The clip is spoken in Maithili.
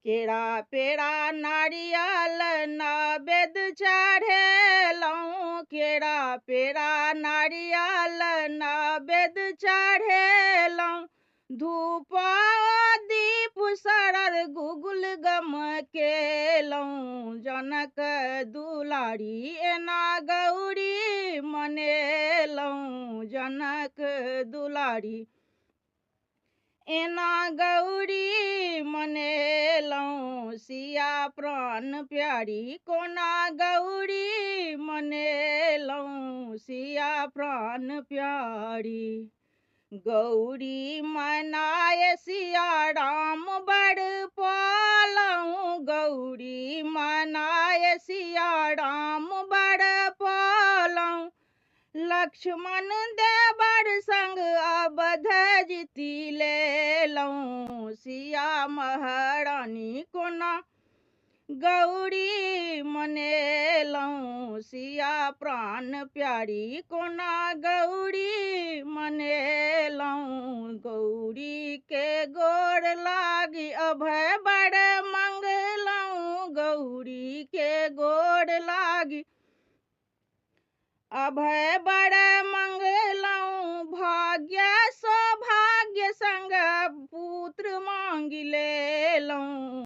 केरा पेड़ा नारियल नवेद चढ़ेलहुँ, केरा पेड़ा नारियल नवेद चढ़ेलहुँ, धूप दीप सरर गुगुल गम केलहुँ। जनक दुलारी एना गौरी मनेलहुँ, जनक दुलारी एना गौरी मनेलहुँ, सिया प्राण प्यारी कोना गौरी मनेलहुँ, सिया प्राण प्यारी। गौरी मनाय सिया राम बड़ पालहुँ, गौरी मनाय सिया राम बड़ पालहुँ, लक्ष्मण देवर संग अवध जीति लेलहुँ, सिया महारानी कोना गौरी मनेलहुँ, सिया प्राण प्यारी कोना गौरी मनेलहुँ। गौरी के गोर लागी अभय बड़ मंगलहुँ, गौरी के गोर लागी अभय बड़